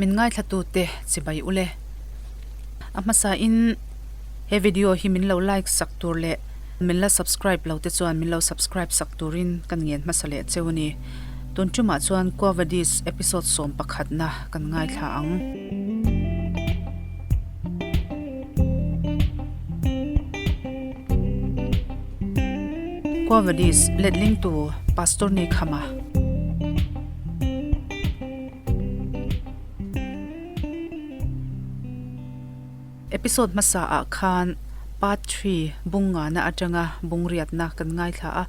Min ngaithlatute chibai ule. A hmasain he video hi min lo like sak tur leh min la subscribe lo te chuan min lo subscribe sak turin kan ngen hmasa leh cheu a ni. Tun tumah chuan Quavadis episode 11 na kan ngaithla ang. Quavadis letling tu Pastor Ni Khama. Episode hmasa ah khan part 3 bung ngana atanga bung riatna kan ngaithla a,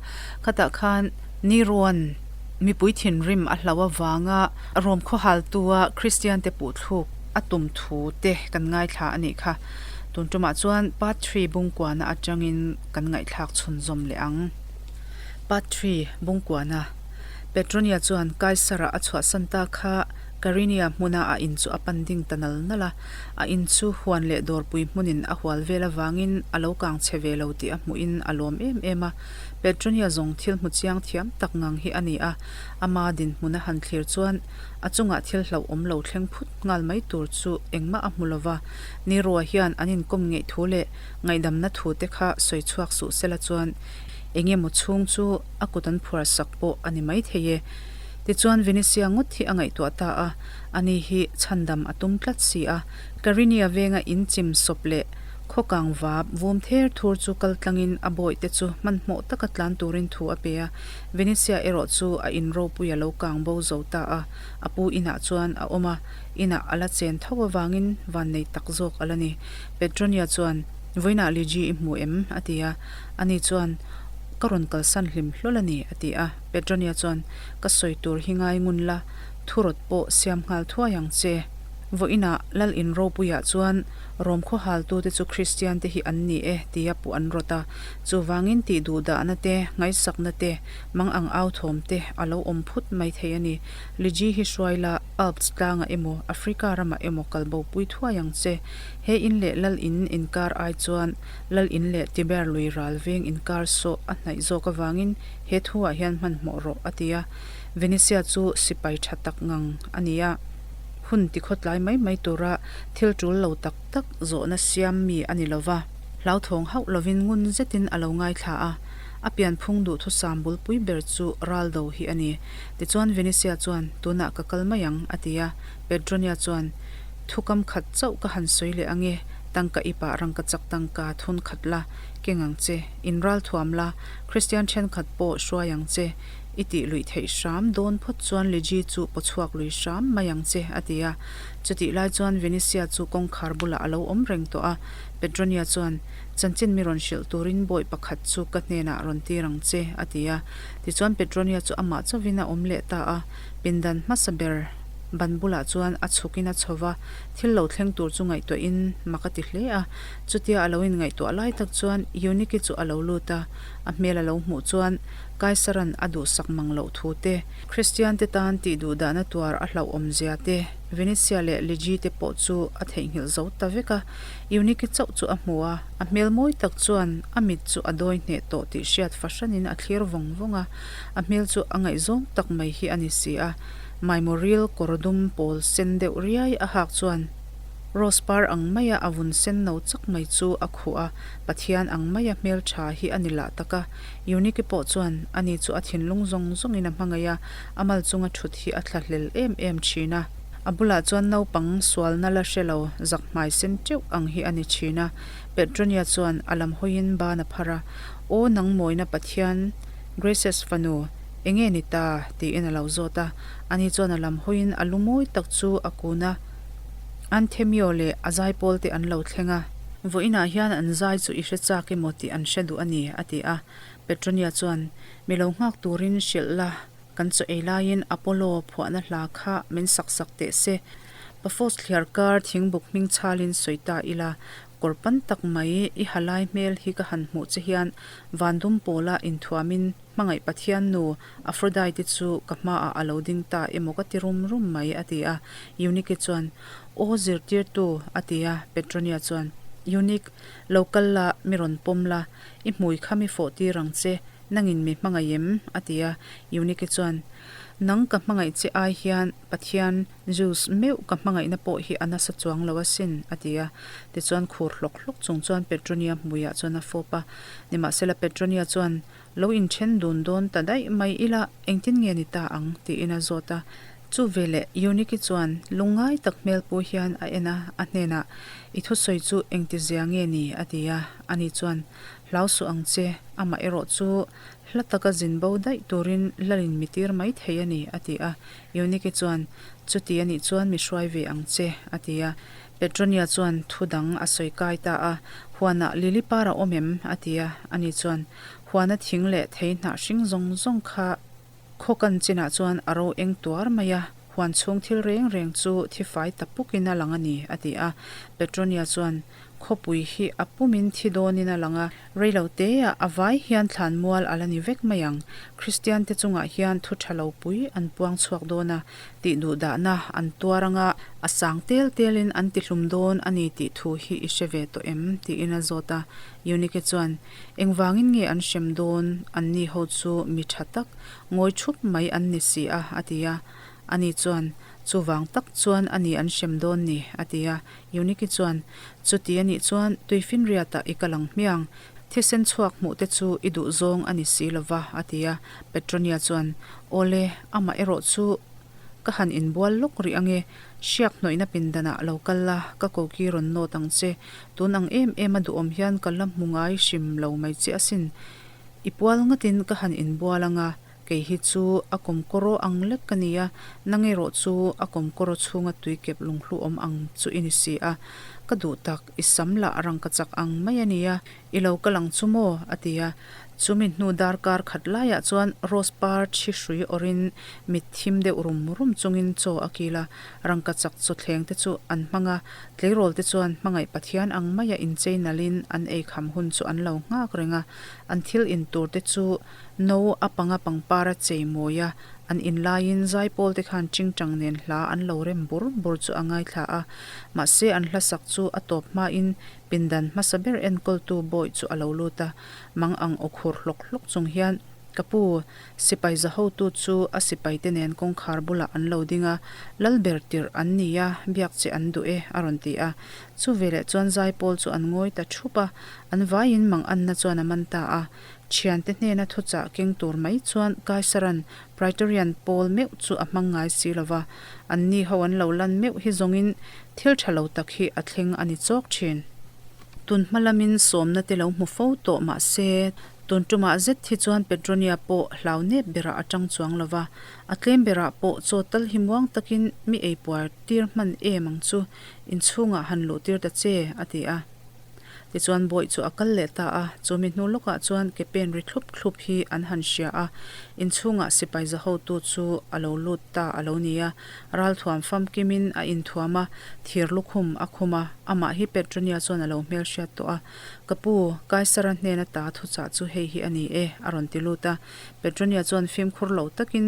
khatah khan Niruan mipui thinrim a hlo avanga rawm khawhaltu a Kristian te puhthluk a tum thu te kan ngaithla a nih kha. Tun tumah chuan part 3 bung kuana atangin kan ngaihthlak chhunzawm leh ang. Part 3 bung kuana. Petronia chuan Kaisara a chhuahsan ta kha Karinia hmuna a in chu a pan ding ta nal nal a. A in chu huan leh dawrpui hmunin a hual vel avangin a lo kang chhe ve lo tih a hmuhin a lawm em em a. Petronia zawng thil hmu chiang thiam tak ngang hi a ni a, ama dinhmun a han thlir chuan a chungah thil hlauhawm lo thleng phut nghal mai tur chu engmah a hmu lo va. Nero-a hian an inkawm ngeih thu leh ngaihdamna thu te kha sawi chhuak suh sela chuan eng emaw chhung chu a kut an phuar sak pawh a ni maithei e. Tichuan Venetia ngawt hi a ngaihtuah ta a, ani hi chhandam a tum tlat si a. Karinia venga in chim sawp leh khawkang vap vum ther thur chu kal tlangin a bawihte chu hmanhmawh taka tlan turin thu a pe a. Venetia erawh chu a in ropui a lo kang bo zo ta a, a pu inah chuan a awm a, inah a la chen tho avangin vannei tak zawk a la ni. Petronia chuan, Vawiinah Liji i hmu em? a ti a. Ani chuan, Ka rawn kalsan hlim hlawl a ni, a ti a. Petronia chuan, Ka sawi tur hi ngai ngun la, thurawt pawh siam nghal thuai ang che. Vawiinah Lal in ropuiah chuan Rom khaw haltute chu Kristiante hi an ni e, tia puh an rawt a. Chuvangin tih duhdahna te, ngaihsakna te, mang ang au thawm te a lo awm phut mai thei a ni. Liji hi hruai la, Alps tlangah emaw, Africa ramah emaw kal bopui thuai ang che. He in leh Lal in inkar ai chuan Lal in leh Tiber lui ral veng inkar sawh a hnaih zawk avangin he thuah hian hmanhmawh rawh a ti a. Venetia chu sipai tha tak ngang a ni a, hun tikhawtlai mai mai tura thil tul lo tak tak zawhna siam mi a ni lova, hlauthawng hauh lovin ngun zetin a lo ngaithla a. A pianphung duhthusam bulpui ber chu Raldo hi a ni. Tichuan Venetia chuan, Tunah ka kal mai ang, a ti a. Petronia chuan, Thukam khat chauh ka han sawi leh ange, tangka ipah rangka chak tangka thun khat la, keng ang che, in ral thuam la, Kristian thenkhat pawh hruai ang che, i tih luih theih hram dawn phawt chuan Liji chu paw chhuak lui hram mai ang che, a ti a. Chutih lai chuan Venetia chu kawngkhar bulah a lo awm reng tawh a, Petronia chuan, Chanchin mi rawn hrilh turin bawi pakhat chu ka hnenah rawn tir ang che, a ti a. Tichuan Petronia chu amah chauhin a awm leh ta a, pindan hmasa ber, Ban bulah chuan a chhukin a chho va, thil lo thleng tur chu ngaihtuahin mak a ti hle a. Chutia a lo inngaihtuah lai tak chuan Eunike chu a lo lut a, a hmel a lo hmuh chuan Kaisaran a duhsak mang loh thu te, Kristian te tan tih duh dahna tuar a hlauhawm zia te, Venetia leh Ligi te pawh chu a theihnghilh zo ta vek a. Eunike chauh chu a hmu a, a hmel mawi tak chuan a mit chu a dawi hneh tawh tih hriat fahranin a thlir vawng vawng a, a hmel chu a ngaihzawng tak mai hi a ni si a. Maimawril kawr dum pawl sen deuh riai a hak chuan rose par ang maia a vun sen no chak mai chu a khuh a, Pathian ang maia hmeltha hi a ni lah tak a. Eunike pawh chuan ani chu a thinlung zawng zawngin a hmangaih a, a mal chunga thut hi a thlahlel em em thin a. A bulah chuan naupang sualna la hre lo zak hmai sen teuh ang hi a ni thin a. Petronia chuan a lam hawiin ban a phar a, Aw nang mawina Pathian, Graces fanu, Enge ni ta? tiin a lo zawt a. Ani chuan a lam hawiin a lu mawi tak chu a kun a. Anthemio leh a zaipawl te an lo thleng a. Vawiinah hian an zai chu i hre chak emaw tih an hre duh a ni, a ti a. Petronia chuan, Mi lo nghak turin hrilh la, kan chaw ei laiin Apollo phuahna hla kha min sak sak teh se. Paphos thliar kar thingbuk hming chhalin sawi ta ila, Kawr pan tak mai i ha lai hmel hi ka han hmuh che hian van dum pawla inthuamin Hmangaih Pathian nu Aphrodite chu ka hmaah a lo ding ta emaw ka ti rum rum mai, a ti a. Eunike chuan, Aw zirtirtu, a ti a. Petronia chuan, Eunik, lo kal la, mi rawn pawm la, i hmui kha mi fawh tir ang che, nangin mi hmangaih em? a ti a. Eunike chuan, Nang ka hmangaih che ai hian Pathian Zeus meuh ka hmangaihna pawh hi a nasa chuang lo asin, a ti a. Tichuan khur hlawk hlawk chung chuan Petronia hmuiah chuan a fawp a. Nimahsela Petronia chuan, Lo inthen dun dawn ta daih mai ila engtin nge ni ta ang? tiin a zawt a. Chu veleh Euniki chuan lungngai tak hmel pu hian a en a, a hnenah, I thusawi chu engtizia nge ni? a ti a. Ani chuan, Hlau suh ang che, amah erawh chu hla taka zin bo daih turin lalin mi tir mai thei a ni, a ti a. Euniki chuan, Chuti a nih chuan mi hruai ve ang che, a ti a. Petronia chuan thu dang a sawi kai ta a, Huanah lili par a awm em? a ti a. Ani chuan, Huana thing leh thei hnah hring zawng zawng kha khaw kan chinah chuan a ro eng tuar mai a, huan chhung thil reng reng chu thi fai ta pukin a lang a ni, a ti a. Petronia chuan, Khawpui hi a pumin thi dawnin a lang a, reilo teah a vai hian thlan mual a la ni vek mai ang. Kristiante chungah hian thu tha lo pui an puang chhuak dawn a, tih duhdahna an tuar anga a sang tel telin an tihlum dawn a ni tih thu hi i hre ve tawh em? tiin a zawt a. Eunike chuan, Engvangin nge an hrem dawn? Anni ho chu mi tha tak, ngawi thup mai an ni si a, a ti a. Ani chuan, Chuvang tak chuan a ni an hrem dawn ni, a ti a. Eunike chuan, Chuti a nih chuan tuifinriatah i kal ang hmiang, thisen chhuak hmuh te chu i duh zawng a ni si lo va, a ti a. Petronia chuan, Awle, amah erawh chu ka han inbual lawk rih ange, hriak hnawihna pindanah lo kal la, ka koki rawn nawt ang che, tun ang em em a duhawm hian ka la hmu ngai hrim lo mai che asin, i pual ngatin ka han inbual anga, Kei hi chu a kawmkawraw ang lek ka ni a, nang erawh chu a kawmkawraw chhunga tui kep lunghlu awm ang chu i ni si a. Ka duh tak, i sam lah rangka chak ang mai a nia, i lo kal ang chu maw? a ti a. Chumi hnu darkar khat laiah chuan rose par thi hrui awrhin mit thim deuh rum rum chungin chaw a kil a, rangka chak chawthleng te chu an hmang a, tleirawl te chuan hmangaih Pathian ang maia inchei nalhin an eikham hun chu an lo nghak reng a, an thil in tur te chu No a panga pangpar a chei mawi a, an in laiin zaipawl te khan tingtang nen hla an lo rem bur bur chu a ngaithla a. Mahse an hla sak chu a tawp hmain pindan hmasa ber enkawltu bawi chu a lo lut a, mang ang aw khur hlawk hlawk chung hian, Ka pu, sipai za hotu chu a sipai te nen kawngkhar bulah an lo ding a, lal ber tirh an ni a, biak che an duh e, a rawn ti a. Chu veleh chuan zaipawl chu an ngawi ta thup a, an vaiin mang anna chuan a man ta a. Thiante hnena thuchah keng tur mai chuan Kaisaran Praetorian pawl meuh chu a hmang ngai si lo va, anni ho an lo lan meuh hi zawngin thil tha lo tak hi a thleng a ni chawk thin. Tun hma lamin sawmna te lo hmu fo tawh mah se, tun tumah zet hi chuan Petronia pawh hlau nep berah a tang chuang lo va, a tlem berah pawh chaw tal hi muang takin mi eipuar tir hman em ang chu inchhungah han luh tir ta che, a ti a. Tichuan bawih chu a kal leh ta a, chumi hnu lawkah chuan ke pen ri thlup thlup hi an han hria a, inchhungah sipai za hotu chu a lo lut ta a lo ni a, ralthuam famkimin a inthuam a, thir lukhum a khum a, amah hi Petronia chuan a lo hmelhriat tawh a, Ka pu, Kaisara hnena ta thuchah chu hei hi a ni e, a rawn ti lut a, Petronia chuan fimkhur lo takin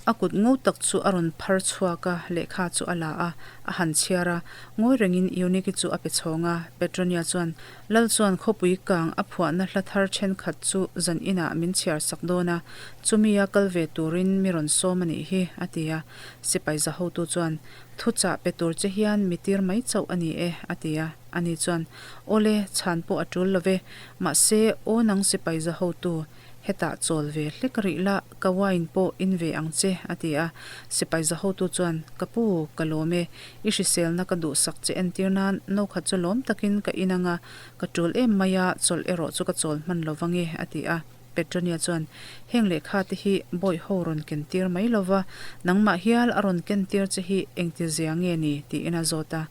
A kut ngo tak chu a rawn phar chhuak a, lehkha chu a la a, a han chhiar a. Ngawi rengin Eunike chu a pe chhawng a. Petronia chuan, Lal chuan khawpui kang a phuahna hla thar thenkhat chu zan inah min chhiar sak dawn a, chumi a kal ve turin mi rawn sawm a nih hi, a ti a. Sipai za hotu chuan, Thuchah pe tur che hian mi tir mai chauh a ni e, a ti a. Ani chuan, Awle, chhan pawh a tul lo ve. Mahse, aw nang sipai za hotu, Hetah chawl ve hlek rih la, ka wine pawh in ve ang che, a ti a. Sipai za hotu chuan, Ka pu, ka lawm e. I hriselna ka duhsak che entir nan no khat chu lawm takin ka in ang a, ka tul em mai a, chawlh erawh chu ka chawl hman lo vang e, a ti a. Petronia chuan, Heng lehkha te hi bawi ho rawn ken tir mai lo va, nangmah hial a rawn ken tir che hi engti zia nge ni? tiin a zawt a.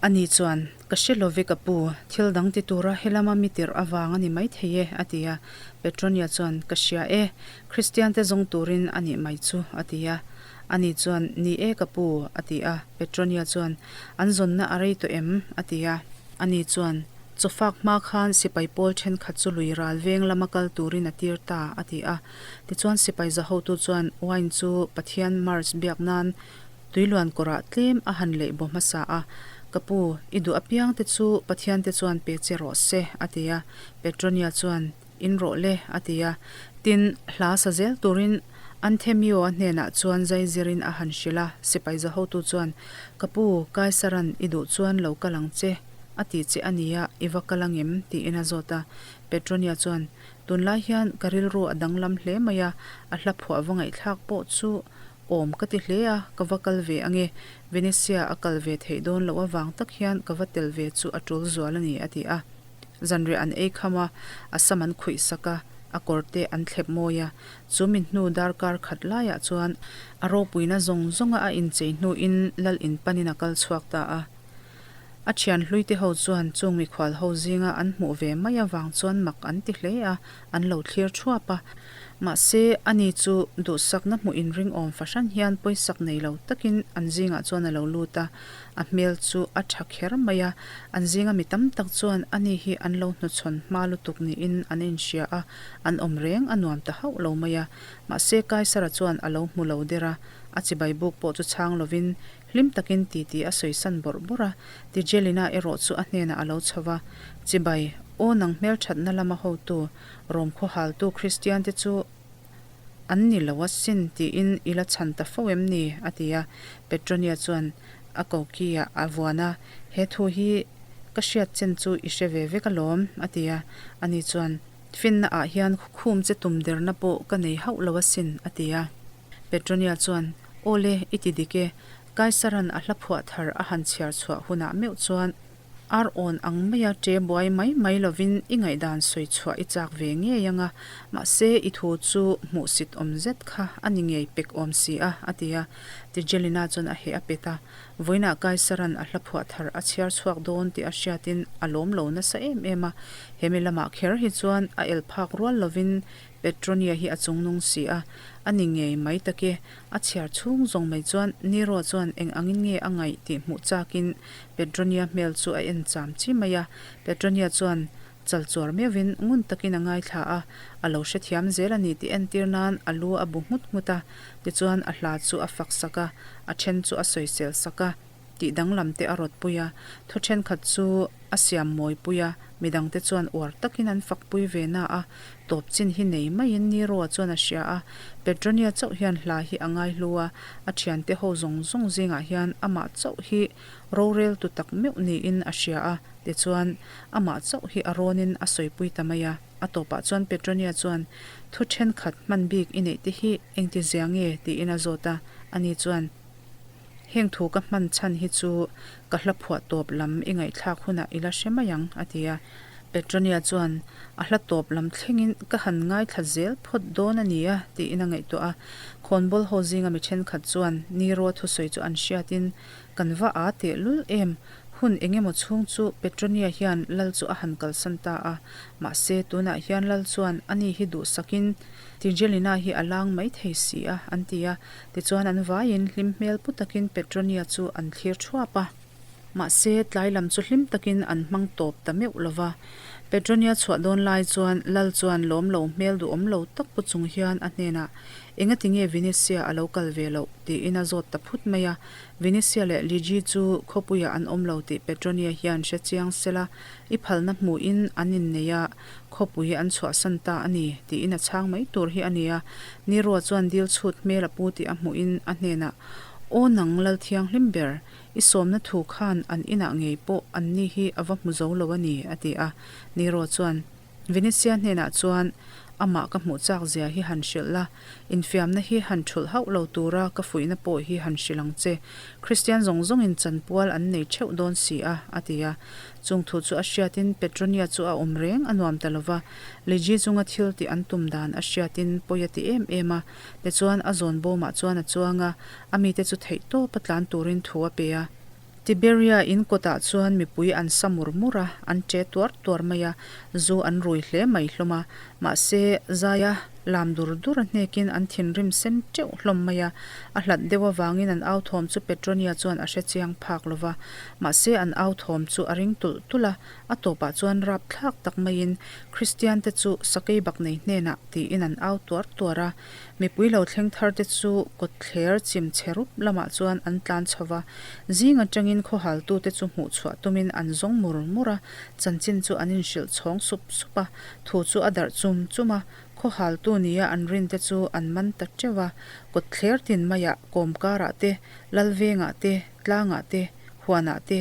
Ani chuan, Ka hre lo ve ka pu, thil dang ti tura helama mi tirh avang a ni maithei e, a ti a. Petronia chuan, Ka hria e, Kristiante zawng turin a nih mai chu, a ti a. Ani chuan, Ni e ka pu, a ti a. Petronia chuan, An zawnna a rei tawh em? a ti a. Ani chuan, Chawfak hma khan sipai pawl thenkhat chu lui ral veng lama kal turin a tir ta, a ti a. Tichuan sipai za hotu chuan wine chu Pathian Mars biak nan Tuiluan kawrah tlem a han leih baw hmasa a, Ka pu, i duh apiang te chu Pathian te chuan pe che rawh se, a ti a. Petronia chuan, In rawh le, a ti a. Tin, hla sa zel turin Anthemio-a hnenah chuan zai zirin a han hrilh a, sipai za hotu chuan, Ka pu, Kaisaran i duh chuan lo kal ang che, a ti che a nia, i va kal angem? tiin a zawt a. Petronia chuan, Tunlai hian ka rilru a danglam hle mai a, a hla phuah va ngaihthlak pawh chu awm ka ti hle a, ka va kal ve ange, Venetia a kal ve theih dawn loh avang tak hian ka va tel ve chu a tul zual a ni, a ti a. Zanriah an ei kham a, a sam an khuih sak a, a kawr te an thlep mawi a. Chu mi hnu darkar khat laiah chuan a ropuina zawng zawnga a inchei hnuin lal in panin a kal chhuak ta a. A thian hlui te ho chuan chung mikhual ho zinga an hmuh ve mai avang chuan mak an ti hle a, an lo thlir thuap a. Mahse, ani chu duhsakna hmuh inring awm fahran hian pawisak nei lo takin an zingah chuan a lo lut a, a hmel chu a tha kher mai a, an zinga mi tam tak chuan ani hi an lo hnuchhawn hma lutuk niin an inhria a, an awm reng a nuam ta hauh lo mai a. Mahse, Kaisara chuan a lo hmu lo der a, a chibai buk pawh chu chhang lovin Hlim takin titi a sawisan bawrh bawrh a, Tijelina erawh chu a hnenah a lo chho va, Chibai, aw nang hmelthatna lama hotu, Rom khawhaltu Kristiante chu an ni lo asin tiin i la chhan ta fo em ni? a ti a. Petronia chuan a koki-ah a vuan a, He thu hi ka hriat chen chu i hre ve vek alawm, a ti a. Ani chuan, Finna ah hian khum che tum derna pawh ka nei hauh lo asin, a ti a. Petronia chuan, Aw le, i ti dik e. Kaisaran a hla phuah thar a han chhiar chhuah hunah meuh chuan ar awn ang maia ṭe buai mai mai lovin i ngaihdan sawi chhuah i chak ve ngei ang a, mahse i thu chu hmuhsit awm zet kha a ni ngei pek awm si a, a ti a. Tigelina chuan a heh a pet a. Vawiinah Kaisaran a hla phuah thar a chhiar chhuak dawn tih a hriatin a lawm lo nasa em em a. He mi lamah kher hi chuan a el phak rual lovin Petronia hi a chungnung si a, a ni ngei mai tak e. A chhiar chhung zawng mai chuan Nero chuan eng angin nge a ngaih tih hmuh chakin Petronia hmel chu a en cham chi mai a. Petronia chuan chal chuar meuhin ngun takin a ngaithla a, a lo hrethiam zel a ni tih entir nan a lu a bu nghut nghut a. Tichuan a hla chu a fak sak a, a then chu a sawisel sak a. Tih danglam te a rawt pui a, thu thenkhat chu a siam mawi pui a, midang te chuan uar takin an fak pui ve na a, tawp chin hi nei maiin Nero-a chuan a hria a, Petronia chauh hian hla hi a ngaihlu a, a thiante ho zawng zawng zingah hian amah chauh hi rorel tu tak meuh niin a hria a, tichuan amah chauh hi a rawnin a sawipui ta mai a. A tawpah chuan Petronia chuan thu thenkhat hman bik i neih te hi engtizia nge tiin a zawt a, ani chuan, Heng thu ka hman chhan hi chu ka hla phuah tawp lam i ngaihthlak hunah i la hre mai ang, a ti a. Petronia chuan, A hla tawp lam thlengin ka han ngaithla zel phawt dawn a nia, tiin a ngaihtuah a. Khawnbawl ho zinga mi thenkhat chuan Nero thusawi chu an hriatin, Kan va aa tehlul em? Hun eng emaw chhung chu Petronia hian lal chu a han kalsan ta a. Mahse, tunah hian lal chuan ani hi duhsakin Tigelina hi a lang mai thei si a, an ti a. Tichuan an vaiin hlim hmel pu takin Petronia chu an thlir thuap a. Mahse, tlai lam chu hlim takin an hmang tawp ta meuh lo va. Petronia chhuah dawn lai chuan Lal chuan lawm lo hmel duhawm lo tak pu chung hian a hnenah, Engati nge Venetia a lo kal ve loh? tiin a zawt ta phut mai a. Venetia leh Ligi chu khawpuiah an awm lo tih Petronia hian hre chiang sela, i phalna hmuhin an innei a, Khawpui an chhuahsan ta a ni, tiin a chhang mai tur hi a ni a. Nero chuan dil chhut hmel a pu tih a hmuhin a hnenah, Aw nang Lal Thianghlim ber, i sawmna thu khan an inah ngei pawh anni hi a va hmu zo lo a ni, a ti a. Nero chuan Venetia hnenah chuan, Amah ka hmuh chak zia hi han hrilh la, infiamna hi han thulh hauh lo tura ka fuihna pawh hi han hrilh ang che. Kristian zawng zawngin chanpual an nei theuh dawn si a, a ti a. Chung thu chu a hriatin Petronia chu a awm reng a nuam ta lo va, Liji chunga thil tih an tum dan a hriatin pawi a ti em em a. Tichuan a zawn bawmah chuan a chuang a, a mite chu theihtawp a tlan turin thu a pe a. Tiberia in kawtah chuan mipui an sa mur mur a, an che tuar tuar mai a, zu an rui hle mai hlawm a. Mahse, zaia lam dur dur a hnekin an thinrim sen teuh hlawm mai a. A hlat deuh avangin an au thawm chu Petronia chuan a hre chiang phak lo va. Mahse, an au thawm chu a ring tulh tulh a, a tawpah chuan rapthlak tak maiin Kristiante chu sakei bak nei hnenah tiin an au tuar tuar a. Mipui lo thleng thar te chu kawtthler chim chhe rup lamah chuan an tlan chho va, zing atangin khawhal tute chu hmuh chhuah tumin an zawng mur mur a, chanchin chu an inhrilh chhawng sup sup a, thu chu a darh chu. chum chum a, khaw haltu nia an rinte chu an man ta teuh a, kawtthler tin maiah kawmkarah te, lalvengah te, tlangah te, huanah te,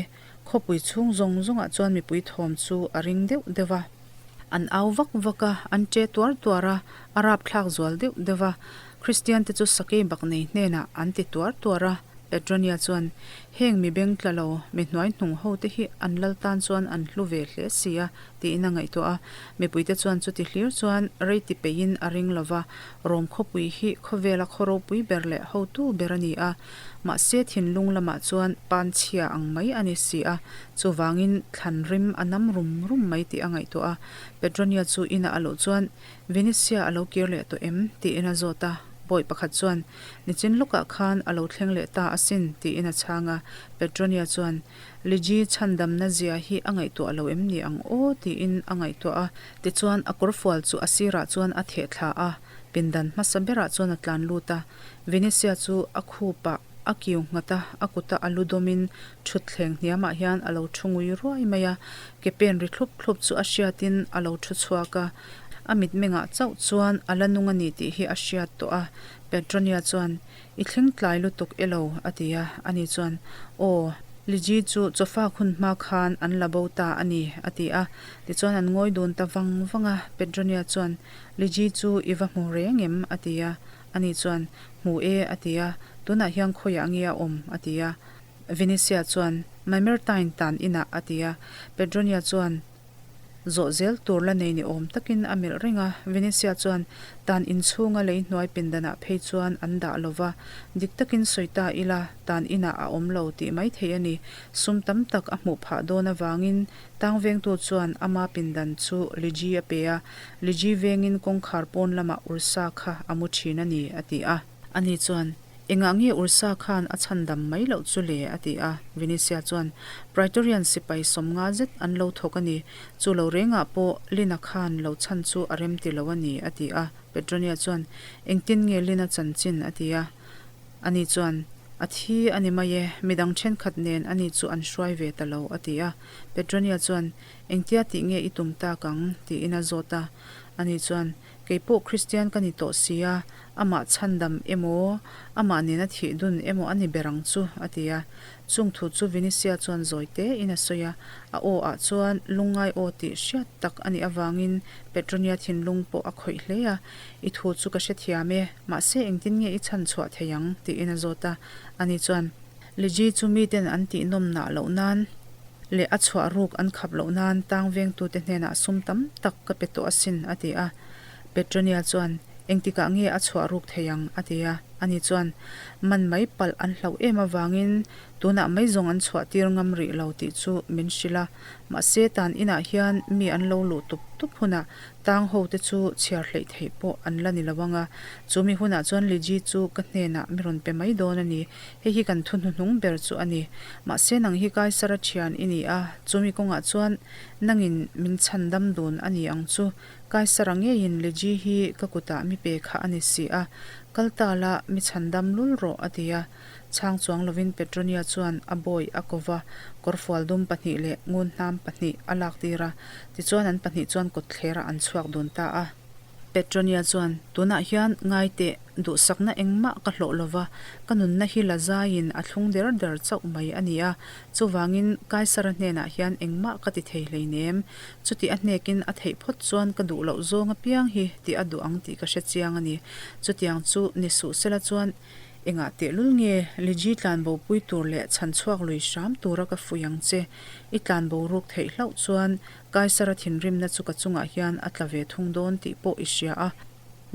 khawpui chhung zawng zawngah chuan mipui thawm chu a ring deuh deuh a. An au vak vak a, an che tuar tuar a, a rapthlak zual deuh deuh a. Kristian te chu sakei bak nei hnenah an ti tuar tuar a. Petronia chuan, Heng mi beng tla lo, mi hnuai hnung ho te hi an lal tan chuan an hlu ve hle si a, tiin a ngaihtuah a. Mipuite chuan chuti hlir chuan rei ti peihin a ring lo va, Rom khawpui hi khawvela khaw ropui ber leh hotu ber a ni a, mahse thinlung lamah chuan panchhia ang mai a ni si a, chuvangin thlan rim a nam rum rum mai tih a ngaihtuah a. Petronia chu inah a luh chuan, Venetia a lo kir leh tawh em? tiin a zawt a. Bawi pakhat chuan, Nichin lawkah khan a lo thleng leh ta asin, tiin a chhang a. Petronia chuan, Liji chhandamna zia hi a ngaihtuah lo em ni ang aw? tiin a ngaihtuah a. Tichuan, a kawrfual chu a sirah chuan a theh thla a, pindan hmasa berah chuan a tlan lut a. Venetia chu a khupah a kiu nghat a, a kuta a lu dawmin thutthleng hniamah hian a lo thu ngui ruai mai a. Ke pen ri thlup thlup chu a hriatin a lo thu chhuak a. A mitmengah chauh chuan a la nung a ni tih hi a hriat tawh a. Petronia chuan, I thleng tlai lutuk e lo, a ti a. Ani chuan, Aw, Liji chu chawfak hun hma khan an la bo ta a ni, a ti a. Tichuan an ngawi dun ta vang vang a. Petronia chuan, Liji chu i va hmu reng em? a ti a. Ani chuan, Hmu e, a ti a. Tunah hian khawiah nge a awm? a ti a. Venetia chuan, Mamertine tan inah, a ti a. Petronia chuan, Zawh zel tur la nei ni awm takin a melh reng a, Venetia chuan tan inchhunga lei hnuai pindanah phei chuan an dah lo va, dik takin sawi ta ila tan inah a awm lo tih mai thei a ni. Sum tam tak a hmuh phah dawn avangin tang vengtu chuan ama pindan chu Liji a pe a, Liji vengin kawngkhar pawn lamah Ursa kha a mu thin a ni, a ti a. Ani chuan Engah nge Ursa khan a chhandam mai loh chu le? a ti a. Venetia chuan, Praetorian sipai sawmnga zet an lo thawk a ni. Chu lo rengah pawh Lina khan lo chhan chu a rem ti lo a ni, a ti a. Petronia chuan, Engtin nge Lina chanchin? a ti a. Ani chuan, A thi a ni mai e, midang thenkhat nen ani chu an hruai ve ta lo, a ti a. Petronia chuan, Engtia tih nge i tum tak ang? tiin a zawt a. Ani chuan, Kei pawh Kristian ka ni tawh si a, amah chhandam emaw, amah nena thih dun emaw a ni ber ang chu, a ti a. Chung thu chu Vinisia chuan zawi tein a sawi a, a aw ah chuan lungngai aw tih hriat tak a nih avangin Petronia thinlung pawh a khawih hle a. I thu chu ka hrethiam e, mahse engtin nge i chhan chhuah thei ang? tiin a zawt a. Ani chuan, Liji chu miten an tih nawm nah loh nan leh a chhuah ruk an khap loh nan tang vengtute hnenah sum tam tak ka pe tawh asin, a ti a. Petronia chuan, Engtikah nge a chhuah ruk thei ang? a ti a. Ani chuan, Man mai palh an hlauh em avangin tunah mai zawng an chhuah tir ngam rih lo tih chu min hrilh a. Mahse tan inah hian mi an lo luh tup tup hunah Tang ho te chu chhiar hleih theih pawh an la ni lo ang a, chu mi hunah chuan Liji chu ka hnenah mi rawn pe mai dawn a ni. Hei hi kan thu hnuhnung ber chu a ni. Mahse nang hi Kaisara thian i ni a, chu mi kawngah chuan nangin min chhan dam dun a ni ang chu. Kaisara ngeiin Liji hi ka kutah mi pe kha a ni si a, kal ta la mi chhan dam lul rawh a ti a. Chhang chuang lovin Petronia chuan a bawi a ko va, kawrfual dum pahnih leh ngunhnam pahnih a lak tir a, tichuan an pahnih chuan kawtthlerah an chhuak dun ta a. Petronia chuan, Tunah hian ngai teh, duhsakna engmah ka hlawh lo va, ka nunna hi la zaiin a thlung der der chauh mai a ni a, chuvangin Kaisara hnenah hian engmah ka ti thei hleinem. Chuti a hnekin a theih phawt chuan ka duh loh zawng apiang hi tih a duh ang tih ka hre chiang a ni. Chutiang chu ni suh sela chuan Engah tehlul nge Liji tlanbo pui tur leh chhan chhuak lui hram tura ka fuih ang che? I tlanbo ruk theih hlauh chuan Kaisara thinrimna chu ka chungah hian a tla ve thung dawn tih pawh i hria a.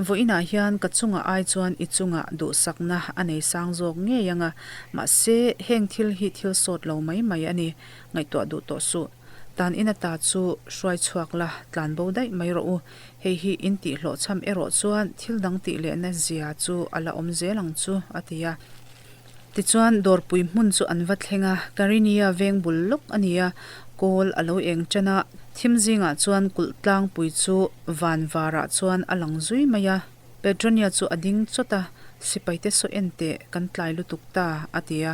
Vawiinah hian ka chungah ai chuan i chungah duhsakna a nei sang zawk ngei ang a, mahse heng thil hi thil sawt lo mai mai a ni, ngaihtuah duh tawh suh. Tan in ata chu hruai chhuak la, tlan bo daih mai rawh u. Hei hi in tih hlawhchham erawh chuan thil dang tih lehna zia chu a la awm zel ang chu, a ti a. Tichuan dawrpui hmun chu an va thleng a, Karinia veng bul lawk a ni a, kawl a lo eng tan a, thim zingah chuan kulh tlangpui chu van varah chuan a lang zui mai a. Petronia chu a ding chawt a, Sipaite saw en teh, kan tlai lutuk ta, a ti a.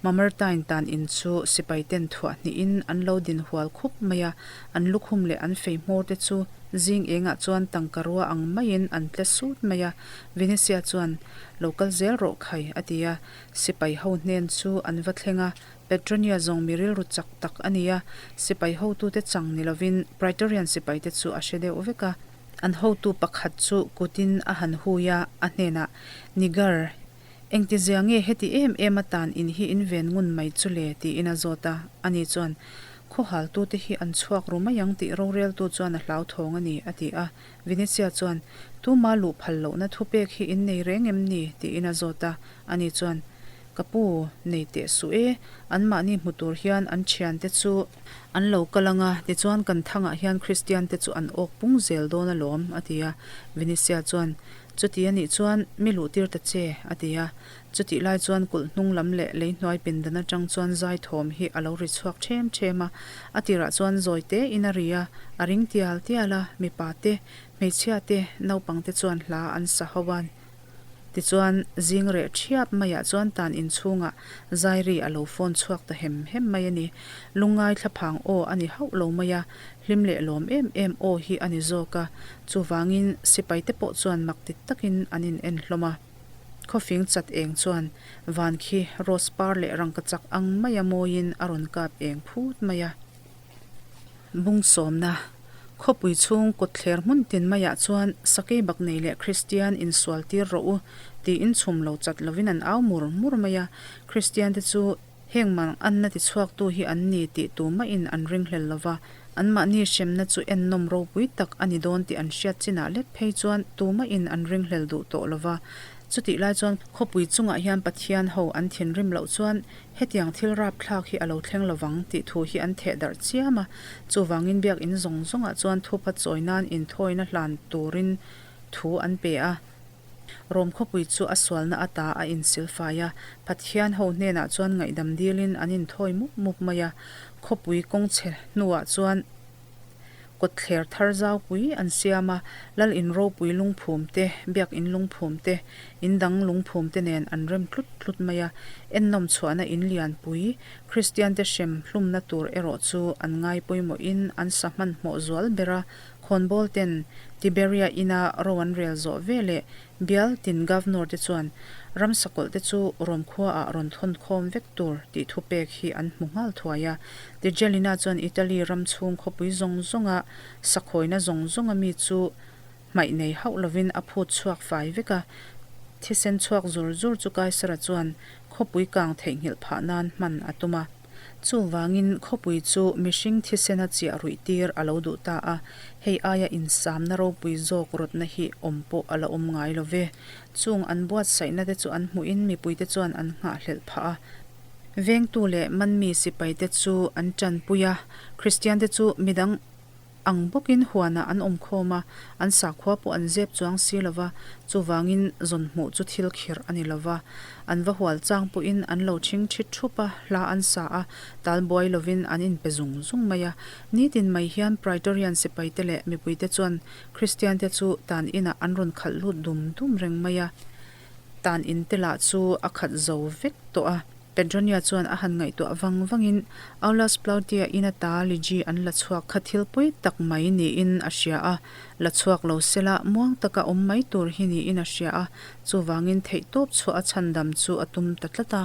Mamertine tan in chu sipai ten thuah hnihin an lo din hual khup mai a, an lukhum leh an fei hmawr te chu zing engah chuan tangka rua ang maiin an tle sut mai a. Venetia chuan, Lo kal zel rawh khai, a ti a. Sipai ho hnen chu an va thleng a, Petronia zawng mi rilru chak tak a ni a, sipai hotute chang ni lovin Praetorian sipaite chu a hre deuh vek a. An hotu pakhat chu kutin a han hui a, a hnenah, Nigar, engtizia nge heti em em atan in hi in ven ngun mai chu le? tiin a zawt a. Ani chuan, Khawhaltute hi an chhuak ru mai ang tih roreltu chuan a hlauthawng a ni, a ti a. Venetia chuan, Tuma luh phal lohna thupek hi in nei reng em ni? tiin a zawt a. Ani chuan, Ka pu, nei teh suh e, anmahni hmu tur hian an thiante chu an lo kal ang a, tichuan kan thangah hian Kristian te chu an awk pung zel dawn alawm, a ti a. Venetia chuan, Chuti a nih chuan mi luh tir ta che, a ti a. Chutih lai chuan kulh hnung lam leh lei hnuai pindan atang chuan zai thawm hi a lo ri chhuak them them a. A tirah chuan zawi te in a ri a, a ring tial tial a, mipa te, hmeichhia te, naupang te chuan hla an sa ho a. Tichuan, zing reh thiap maiah chuan tan inchhungah zai ri a lo phone chhuak ta hem hem mai a ni. Lungngai thlaphang aw a ni hauh lo mai a, hlim leh lawm em em aw hi a ni zawk a. Chuvangin, sipaite pawh chuan mak ti takin an in en hlawm a. Khawfing chat eng chuan van khi rose par leh rangkachak ang maia mawiin a rawn kap eng phut mai a. Bung sawmna, Khawpui chhung kawtthler hmun tin maiah chuan sakei bak nei leh Kristian insual tir rawh u tiin chhum lo chat lovin an au mur mur mai a. Kristiante chu heng mang anna tichhuaktu hi an ni tih tumahin an ringhlel lo va, anmahni hremna chu ennawm ropui tak a ni dawn tih an hriat chinah lek phei chuan tumahin an ringhlel duh tawh lo va. Chutih lai chuan khawpui chungah hian Pathian ho an thinrim loh chuan Hetiang thil rapthlak hi a lo thleng lovang tih thu hi an theh darh chiam a, chuvangin biakinn zawng zawngah chuan thupa chawi nan inthawina hlan turin thu an pe a. Rom khawpui chu a sualna ata a insilfai a, Pathian ho hnenah chuan ngaihdam dilin an inthawi mup mup mai a, khawpui kawngchhe hnuah chuan Kawtthler thar zaupui an siam a, Lal in ropui lungphum te, Biak in lungphum te, in dang lungphum te nen an rem tlut tlut mai a. Ennawm chhuahna in lianpui, Kristian te hrem hlumna tur erawh chu an ngai pawimawhin an sa hmanhmawh zual ber a, khawnbawl ten Tiberia ina ro an rel zawh ve leh Bial tin Governor te chuan ramsakawlh te chu Rom khuaah rawn thawn khawm vek tur tih thupek hi an hmu nghal thuai a. Tigelina chuan Italy ram chhung khawpui zawng zawnga sakhawina zawng zawnga mi chu hmaih nei hauh lovin a phut chhuak fai vek a. Thisen chhuak zur zur chu Kaisara chuan khawpui kang theihnghilh phah nan hman a tum a. Chuvangin khawpui chu mihring thisena chiah ruih tir a lo duh ta a, hei aia insamna ropui zawk rawtna hi awm pawh a la awm ngai lo ve. Chung an buatsaihna te chu an hmuhin mipuite chuan an nghahhlelh phah a. Vengtu leh manmi sipaite chu an tanpui a, Kristiante chu midang Ang bawkin huanah an awm khawm a, an sakhua pawh an zep chuang si lo va, chuvangin zawn hmuh chu thil khirh a ni lo va. An va hual chang pawhin an lo chhing ṭhit ṭhup a, hla an sa a, tal buai lovin an inpe zung zung mai a. Nitin mai hian Praetorian sipaite leh mipuite chuan Kristiante chu tan inah an rawn khalh lut dum dum reng mai a, tan inte lah chu a khat zo vek tawh a. Petronia chuan a han ngaihtuah vang vangin Aulus Plautia in ata Ligi an la chhuak kha thil pawi tak mai niin a hria a, la chhuak lo sela muang taka awm mai tur hi niin a hria a, chuvangin theihtawp chhuah a chhandam chu a tum ta tlat a.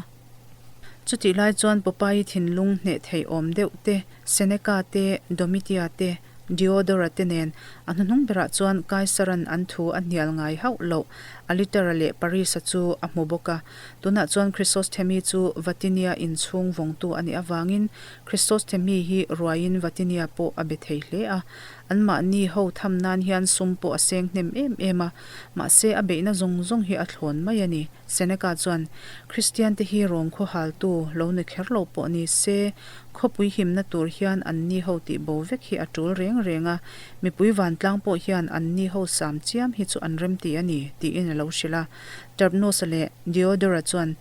Chutih lai chuan Popeye thinlung hneh thei awm deuh te, Seneca te, Domitia te, Diodora te nen a hnuhnung berah chuan Kaisaran an thu a hnial ngai hauh loh Alitera leh Parisa chu a hmu bawk a. Tunah chuan Chrysosthemi chu Vatinia inchhung vawngtu a nih avangin Chrysosthemi hi ruaiin Vatinia pawh a be thei hle a. Anmahni ho tham nan hian sum pawh a seng hnem em em a, mahse a beihna zawng zawng hi a thlawn mai a ni. Seneca chuan, Kristiante hi Rom khaw haltu lo ni kher lo pawh ni se, khawpui himna tur hian anni ho tih bo vek hi a tul reng reng a, mipui vantlang pawh hian anni ho sam chiam hi chu an remti a ni, tiin a lo hrilh a. Terpnos-a leh Diodora chuan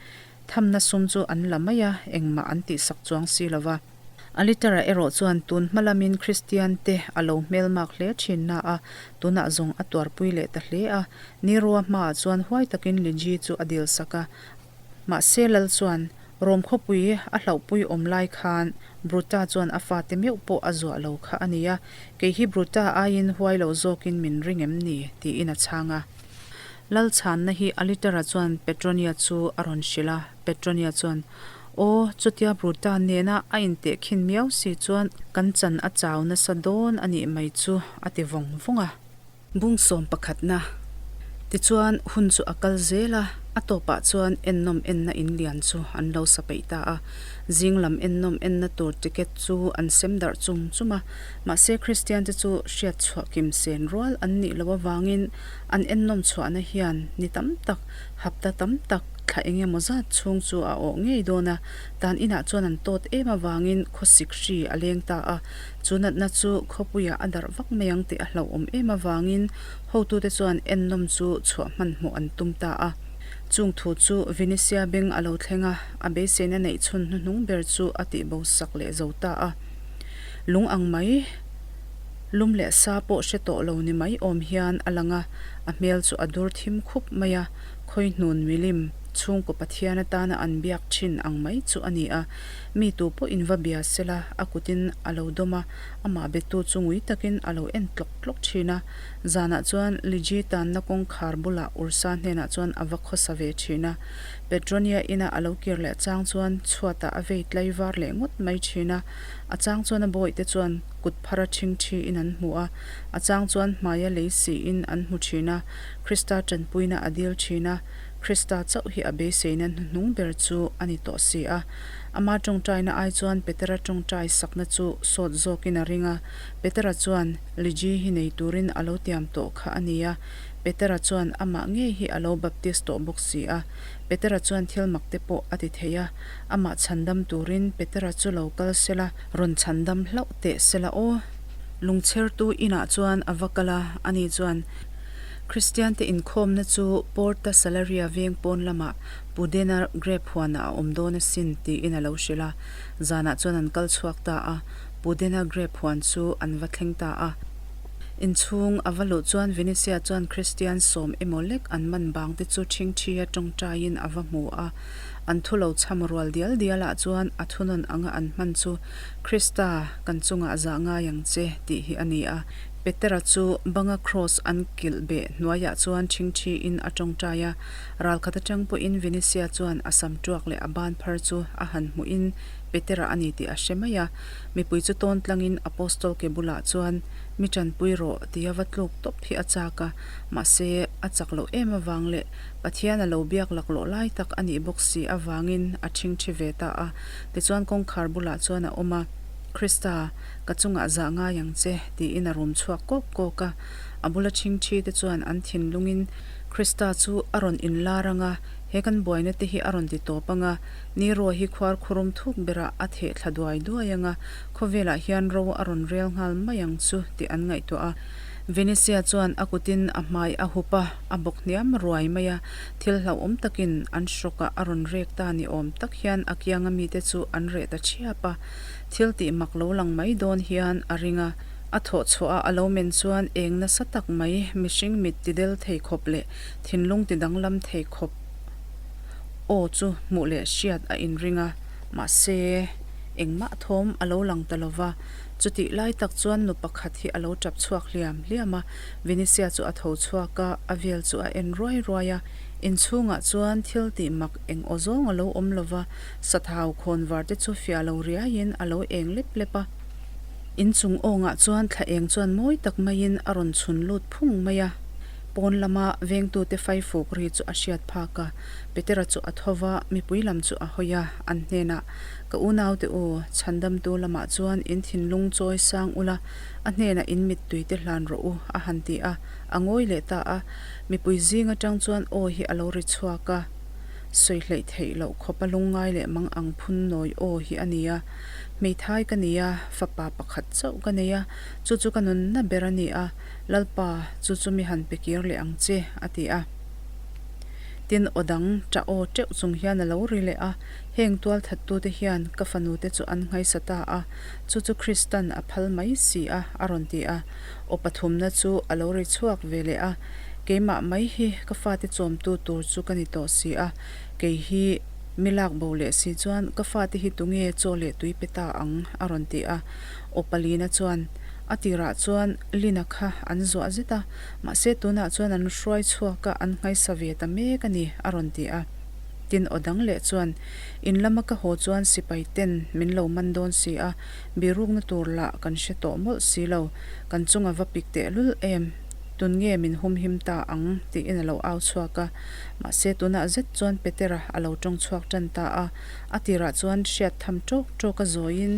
thamna sum chu an la mai a, engmah an tihsak chuang si lo va. Alitara erawh chuan tun hma lamin Kristiante a lo hmelmak hle thin na a, tunah zawng a tuarpui leh ta hle a. Ni rua hmaah chuan huai takin Liji chu a dilsak a. Mahse Lal chuan, Rom khawpui a hlauhpui awm lai khan Bruta chuan a fate meuh pawh a zuah lo kha a nia, kei hi Bruta aiin huai lo zawkin min ring em ni? tiin a chhang a. Lalchhanna hi Alitera chuan Petronia chu a rawn hrilh a, Petronia chuan, Aw, chutia Bruta nena a intehkhin miau si chuan kan chan a chau nasa dawn a nih mai chu, a ti vawng vawng a. Bung sawm pakhatna. Tichuan, hun chu a kal zel a, a tawpah chuan ennawm enna in lian chu an lo sa peih ta a. Zing lam ennawm enna tur ticket chu an sem darh chum chum a, mahse Kristian te chu hriat chhuah kim sen rual an nih loh avangin an ennawm chhuahna hian ni tam tak, hapta tam tak, thla eng emaw zat chhung chu a awh ngei dawn a, tan inah chuan an tawt em avangin khawsik hri a leng ta a. Chu natna chu khawpuiah a darh vak mai ang tih a hlauhawm em avangin hotute chuan ennawm chu chhuah hmanhmawh an tum ta a. Chung thu chu Vinisia beng a lo thleng a, a beiseina neih chhun hnuhnung ber chu a tihbo sak leh zo ta a. Lung ang mai, lum leh sa pawh hre tawh lo ni mai awm hian a lang a, a hmel chu a dur thim khup mai a, khawihnun milim, chhungkaw Pathian atana an biak thin ang mai chu a ni a. Mi tu pawh in va bia sela, a kutin a lo dawm a, amah betu chu ngui takin a lo en tlawk tlawk thin a. Zanah chuan Liji tanna kawngkhar bulah Ursa hnenah chuan a va khawsa ve thin a. Petronia ina a lo kir leh chang chuan chhuatah a vei tlai var leh ngawt mai thin a. A chang chuan a bawihte chuan kut phara ṭhingṭhi in an hmu a, a chang chuan hmaia lei siin an hmu thin a, Krista ṭanpuina a dil thin a. Krista chauh hi a beiseina hnuhnung ber chu a ni tawh si a. Ama tawngtaina ai chuan Petera tawngtai sakna chu sawt zawkin a ring a. Petera chuan Liji hi nei turin a lo tiam tawh kha a ni a. Petera chuan amah ngei hi a lo baptist tawh bawk si a. Petera chuan thil mak te pawh a ti thei a. Amah chhandam turin Petera chu lo kal sela, rawn chhandam hlauh teh sela aw. Lungchhertu inah chuan a va kal a, ani chuan Kristiante inkhawmna chu Porta Salaria veng pawn lamah Pudena grape huanah a awm dawn asin tiin a lo hrilh a. Zanah chuan an kal chhuak ta a, Pudena grape huan chu an va thleng ta a. Inchhung a va luh chuan Venetia chuan Kristian sawm emaw lek an man bang te chu ṭhingṭhia ṭawngṭaiin a va hmu a. An thu lo chham rual dial dialah chuan a thunawn anga an hman chu Krista, kan chungah zah ngai ang che tih hi a ni a. Petera chu banga kraws an kilh beh hnuaiah chuan ṭhingṭhiin a ṭawngṭai a, ralkhat aṭang pawhin Vinisia chuan a sam ṭuak leh a ban phar chu a han hmuhin Petera a ni tih a hre mai a. Mipui chu tawn tlangin Apostol ke bulah chuan mi ṭanpui rawh tia va tluk tawp hi a chak a, mahse a chak loh em avang leh Pathian a lo biak laklawh lai tak a nih bawk si avangin a ṭhingṭhi ve ta a. Tichuan kawngkhar bulah chuan a awm a, Krista, Ka chungah zah ngai ang che, tiin a rum chhuak kawk kawk a. A bula ṭhingṭhi te chuan an thinlungin Krista chu a rawn inlar ang a, he kan buaina te hi a rawn ti tawp ang a, Nero hi khuar khurum thuk berah a theh thla duai duai ang a, khawvelah hian ro a rawn rel nghal mai ang chu tih an ngaihtuah a. Venetia chuan a kutin a hmai a hup a, a bawk hniam ruai mai a, thil hlauhawm takin an hrawkah a rawn rek ta ni awm tak hian a kianga mite chu an reh ta ṭhiap a. Thil tih mak lo lang mai dawn hian a ring a, a thawh chhuah a a lo men chuan eng nasa tak mai mihring mit ti del thei khawp leh thinlung ti danglam thei khawp aw chu hmuh leh hriat a inring a, mahse engmah thawm a lo lang ta lo va. Chutih lai tak chuan nu pakhat hi a lo tap chhuak hliam hliam a, Vinisia chu a tho chhuak a, a vel chu a en ruai ruai a, inchhungah chuan thil tih mak eng aw zawng a lo awm lo va, Sathau khawnvar te chu fiah lo riaiin a lo eng lep lep a. Inchung awngah chuan thla eng chuan mawi tak maiin a rawn chhun lut phung mai a. Pawn lama vengtute faifuk ri chu a hriat phak a. Petera chu a tho va, mipui lam chu a hawi a, an hnenah, Ka unaute u, chhandamtu lamah chuan in thinlung chawi sang ula, a hnenah in mittui te hlan rawh u, a han ti a. A ngawi leh ta a. Mipui zing atang chuan aw hi a lo ri chhuak a. Sawi hleih theih loh khawpa lungngai leh mang ang phun nawi aw hi a ni a. Hmeithai ka ni a, fapa pakhat chauh ka nei a, chu chu ka nunna ber a ni a, Lalpa, chu chu mi han pe kir leh ang che, a ti a. Tin, aw dang ṭah aw ṭeuh chung hian a lo ri leh a, heng tualthattute hian ka fanute chu an nghaisa ta a, chu chu Kristan a phal mai si a, a rawn ti a. Aw pathumna chu a lo ri chhuak ve leh a, Keimah mai hi ka fate chawmtu tur chu ka ni tawh si a, kei hi Mi lak bo leh si chuan ka fate hi tunge chaw leh tui pe ta ang? a rawn ti a. Aw palina chuan, A tirah chuan Lina kha an zuah zet a, mahse tunah chuan an hruai chhuak a, an nghaisa ve ta mek a ni, a rawn ti a. Tin aw dang leh chuan, In lama ka haw chuan sipai ten min lo man dawn si a, birukna tur lah kan hre tawh mawlh si lo, kan chunga va pik tehlul em? Tun nge min humhim ta ang? tiin a lo au chhuak a. Mahse tunah zet chuan Petera a lo tawng chhuak tan ta a, a tirah chuan hriat tham tawk tawk a zawiin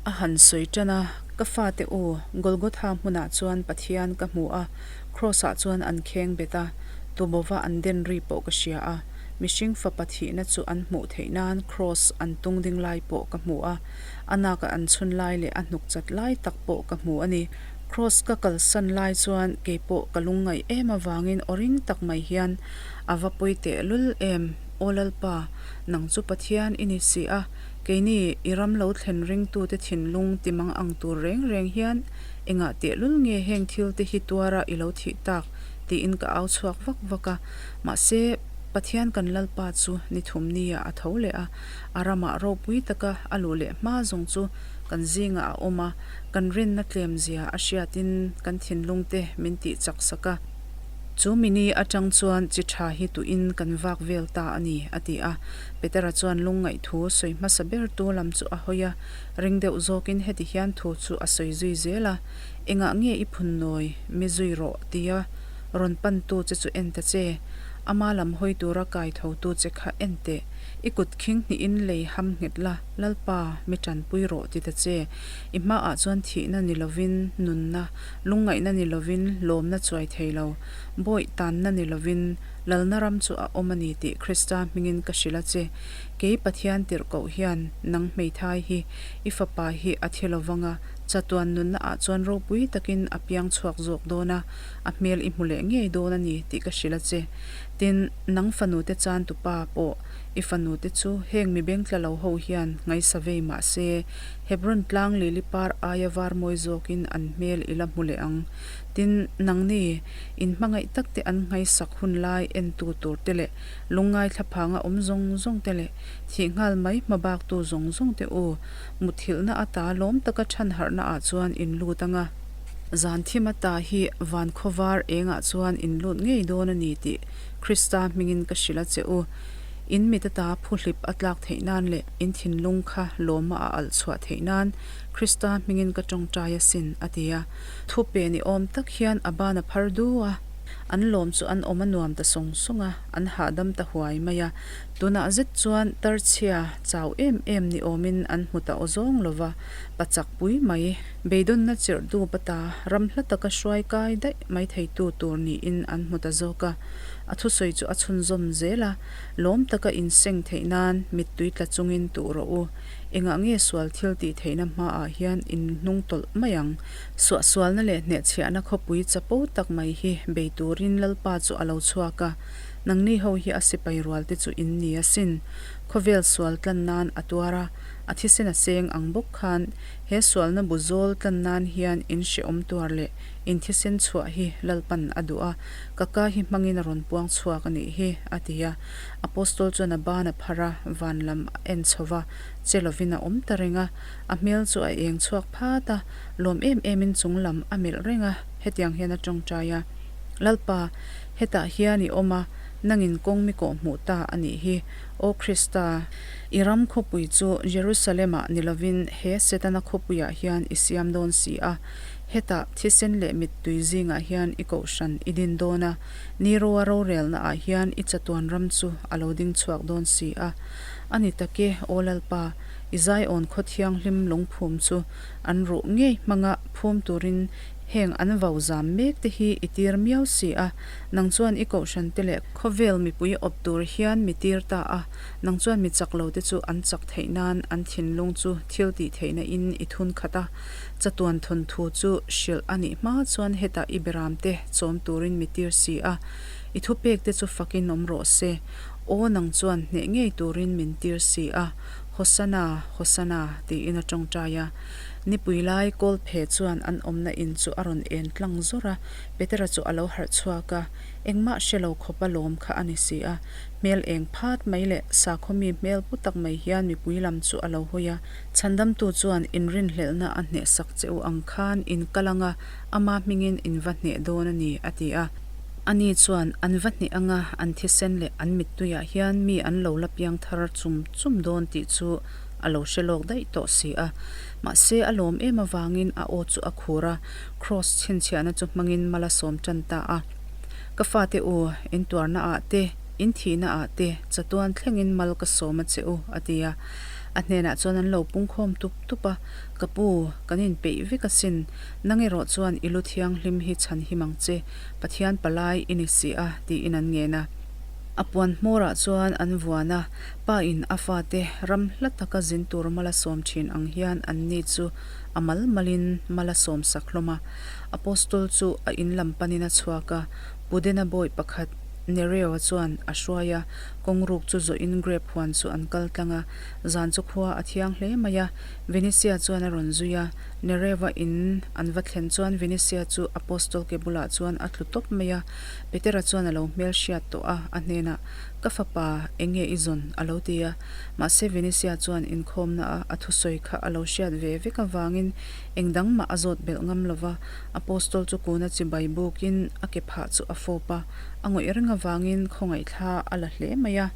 a han sawi tan a, Ka fate u, Golgotha hmunah chuan Pathian ka hmu a, Kraws-ah chuan an kheng bet a, tubova an den ri pawh ka hria a, mihring fapa thihna chu an hmuh theih nan Kraws an tung ding lai pawh ka hmu a, a naka an chhun lai leh a hnuk chat lai tak pawh ka hmu a ni. Kraws ka kalsan lai chuan kei pawh ka lungngaih em avangin aw ring tak mai hian a va pawi tehlul em, Aw Lalpa, nang chu Pathian i ni si a, keini i ram lo thlen ringtute thinlung ti mang ang tur reng reng hian engah tehlul nge heng thil te hi tuara i lo thih tak? tiin ka au chhuak vak vak a. Mahse, Pathian kan Lalpa chu ni thum nia a tho leh a, a ramah ropui taka a luh leh hma zawng chu kan zingah a awm a, kan rinna tlemzia a hriatin kan thinlung te min tih chak sak a. Chu mini atang chuan chi tha hi tuin kan vak vel ta a ni, a ti a. Petera chuan lungngaih thu sawi hmasa ber tu lam chu a hawi a, ring deuh zawkin heti hian thu chu a sawi zui zel a, Engah nge i phun nawi, mi zui rawh, tia rawn pantu che chu en ta che. Ama lam hawi tura kai thotu che kha en teh. I kut khing hnihin lei ham nghet la, Lalpa, mi tanpui rawh, ti ta che. I hmaah chuan thihna ni lovin nunna, lungngaihna ni lovin lawmna chuai thei lo, bawih tanna ni lovin lalna ram chu a awm a ni tih Krista hmingin ka hrilh a che. Kei Pathian tirhkoh hian nang hmeithai hi i fapa hi a thi lovang a, chatuan nunna ah chuan ropui takin a piang chhuak zawk dawn a, a hmel i hmu leh ngei dawn a ni tih ka hrilh a che. Tin, nang fanute chan tupa pawh i fanute chu heng mi bengtla lo ho hian ngaisa vei mah se, Hebron tlang lili par aia var mawi zawkin an hmel i la hmu leh ang. Tin, nangni, in hmangaih tak te an nghaisak hun lai entu tur te leh lungngai thlaphanga awm zawng zawng te leh thih nghal mai hma baktu zawng zawng te u, muthilhna ata lawm taka chhan harhna ah chuan in lut ang a. Zan thim ata hi van khawvar engah chuan in lut ngei dawn a ni tih Krista hmingin ka hrilh a che u. In mit ata phuhlip a tlak theih nan leh in thinlung kha lawma a alh chhuah theih nan Krista hmingin ka tawngtai asin, a ti a. Thu pe ni awm tak hian a ban a phar du a. An lawm chu an awm a nuam ta sawng sawng a, an hahdam ta huai mai a. Tunah zet chuan tarchhia chau em em ni awmin an hmu ta awzawng lo va, pachak pui mai, beidawnna chirh dup ata ram hla taka hruai kai daih mai theitu tur niin an hmu ta zawk a. A thusawi chu a chhunzawm zel a, Lawm taka inseng theih nan mittui tla chungin tuh rawh u. Engah nge sual thil tih theihna hmaah hian in hnung tawlh mai ang? Suahsualna leh hnehchhiahna khawpui chapo tak mai hi bei turin Lalpa chu a lo chhuak a, nangni ho hi a sipai rual te chu in ni asin. Khawvel sual tlan nan a tuar a, a thisen a seng ang bawk khan he sualna bu zawl tlan nan hian in hrehawm tuar leh in thisen chhuah hi Lalpan a duh a, Ka ka hi hmangin a rawn puang chhuak a nih hi, a ti a. Apostol chuan a ban a phar a, van lam a en chho va, che lovin a awm ta reng a. A hmel chu a eng chhuak phat a, lawm em emin chung lam a melh reng a, hetiang hian a tawngtai a, Lalpa, hetah hian i awm a, nangin kawng mi kawh hmuh ta a nih hi, Aw Krista, i ram khawpui chu Jerusalem-ah ni lovin he Setana khawpuiah hian i siam dawn si a, Hetah thisen leh mittui zingah hian i kohhran i din dawn a, Niroa rorelna ah hian i chatuan ram chu a lo ding chhuak dawn si a. A ni tak e, Aw Lalpa, i Zion khaw thianghlim lungphum chu an ruh ngei hmanga phum turin heng an vau zam mek te hi i tir miau si a, nang chuan i kohhran te leh khawvel mipui awp tur hian mi tir ta a, nang chuan mi chak lo te chu an chak theih nan an thinlung chu thil tih theihna in i thun khat a. Chatuan thawnthu chu hrilh a nih hma chuan hetah i beramte chawm turin mi tir si a, i thupekte chu fakin awm rawh se. Aw nang chuan hneh ngei turin min tir si a. Hosana, Hosana, tiin a tawngtai a. Nipui lai kawlphe chuan an awmna in chu a rawn en tlang zawr a, Petera chu a lo harh chhuak a, engmah hre lo khawpa lawm kha a ni si a. Hmel eng phat mai leh sakhaw mi hmel pu tak mai hian mipui lam chu a lo hawi a. Chhandamtu chuan inrinhlelhna a hnehsak che u ang khan in kal ang a, ama hmingin in va hneh dawn a ni, a ti a. Ani chuan an va hneh anga an thisen leh an mittuiah hian mi an lo la piang thar chum chum dawn tih chu a lo hre lawk daih tawh si a. Mahse a lawm em avangin a aw chu a khur a, Kraws chhinchhiahna chu hmangin mal a sawm tan ta a. Ka fate u, in tuarna ah te, in thihna ah te chatuan thlengin mal ka sawm a che u, a ti a. A hnenah chuan an lo pungkhawm tup tup a, Ka pu, kan inpeih vek asin, nang erawh chuan i lu thianghlim hi chhan him ang che, Pathian palai i ni si a, tiin an ngen a. A puan hmawrah chuan an vuan a, pa in a fate ram hla taka zin tur mal a sawm thin ang hian anni chu a mal malin mal a sawm sak hlawm a. Apostol chu a in lam panin a chhuak a, Pudena bawi pakhat Nereo-a chuan a hruai a, kawngruk chu zawhin grape huan chu an kal tlang a, zan chu khua a thiang hle mai a, Venetia chuan a rawn zui a, Nereva in an va thlen chuan Venetia chu Apostol ke bulah chuan a tlu tawp mai a, Petera chuan a lo hmel hriat tawh a, a hnenah, Ka fapa, eng nge i zawn? a lo ti a. Mahse Venetia chuan inkhawmna a a thusawi kha a lo hriat ve vek avangin eng dang mah a zawt belh ngam lo va, Apostol chu kuna chibai bukin a ke phah chu a fawp a, a ngawih reng avangin khawngaihthla a la hle mai a.